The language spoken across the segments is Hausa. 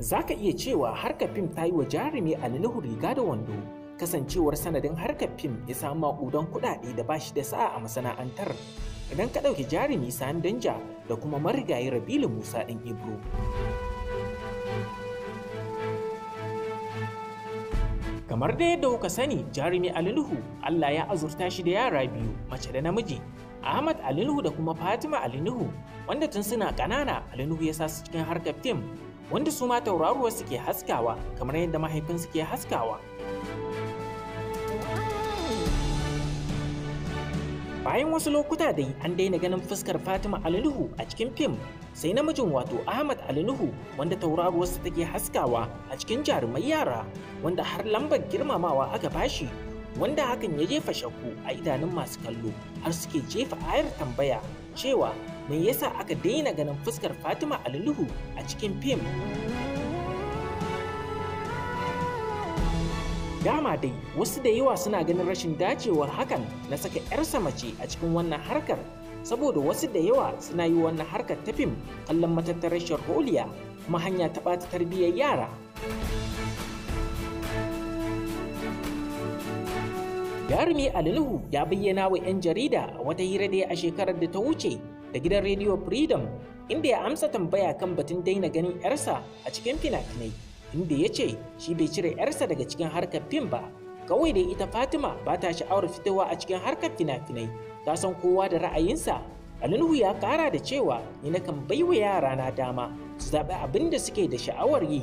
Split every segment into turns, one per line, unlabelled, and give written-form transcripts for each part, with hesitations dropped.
Za ka iya cewa harkar fim ta yi wa jarumi Ali Nuhu riga da wando, kasancewar sanadin harkar fim ya samu maƙudan kuɗaɗe da ba shi da sa'a a masana'antar. Idan ka ɗauki jarumi Sani Danja da kuma marigayi Rabilu Musa ɗin Ibro. Kamar da yadda kuka sani, jarumi Ali Nuhu Allah ya azurta shi da yara biyu, mace da namiji, Ahmad Ali Nuhu da kuma Fatima Ali Nuhu, wanda tun suna ƙanana Ali Nuhu ya sa su cikin harkar fim, wanda su ma tauraruwar suke haskawa kamar yadda mahaifinsu ke haskawa. Bayan wasu lokuta dai an daina ganin fuskar Fatima Ali Nuhu a cikin fim, sai namijin wato Ahmad Ali Nuhu wanda tauraruwarsa take haskawa a cikin jarumai yara, wanda har lambar girmamawa aka bashi, wanda hakan ya jefa shakku a idanun masu kallo har suke jefa ayar tambaya cewa me yasa aka daina ganin fuskar Fatima Ali Nuhu a cikin fim. Dama dai wasu da yawa suna ganin rashin dacewar hakan na saka 'yarsa mace a cikin wannan harkar, saboda wasu da yawa suna yi wannan harkar ta fim kallon matattarar sharholiya kuma hanya ta ɓata tarbiyyar yara. Jarumi Ali Nuhu ya bayyana wa 'yan jarida a wata hira da a shekarar da ta wuce da gidan Radio Freedom, inda ya amsa tambaya kan batun daina ganin 'yarsa a cikin fina-finai, inda ya ce shi bai cire 'yarsa daga cikin harkar fim ba, kawai dai ita Fatima ba ta sha'awar fitowa a cikin harkar fina-finai, ta san kowa da ra'ayinsa. Ali Nuhu ya kara da cewa ni nakan baiwa yara na dama su zaɓi abin da suke da sha'awar yi.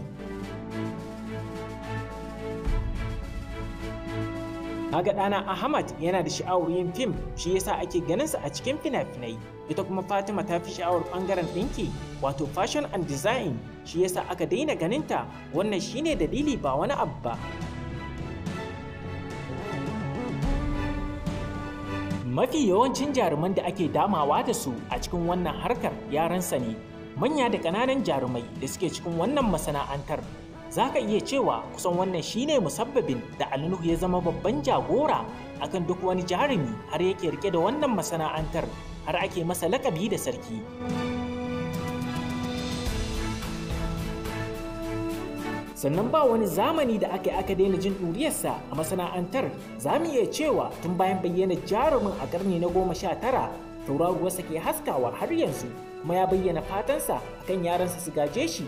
Kaga ɗana Ahmad yana da sha'awar yin fim, shi yasa ake ganinsa a cikin fina-finai. Ita kuma Fatima ta fi sha'awar ɓangaren ɗinki, wato fashion and design, shi yasa aka daina ganinta. Wannan shine dalili ba wani abu ba. Mafi yawancin jaruman da ake damawa da su a cikin wannan harkar yaransa ne, manya da ƙananan jarumai da suke cikin wannan masana'antar. Za ka iya cewa kusan wannan shine musabbabin da Ali Nuhu ya zama babban jagora akan duk wani jarumi har yake rike da wannan masana'antar, har ake masa lakabi da sarki. Sannan ba wani zamani da aka daina jin ɗuriyarsa a masana'antar, za mu iya cewa tun bayan bayyana jarumin a ƙarni na 19 tauraruwarsa ke haskawa har yanzu, kuma ya bayyana fatansa akan yaransa su gaje shi.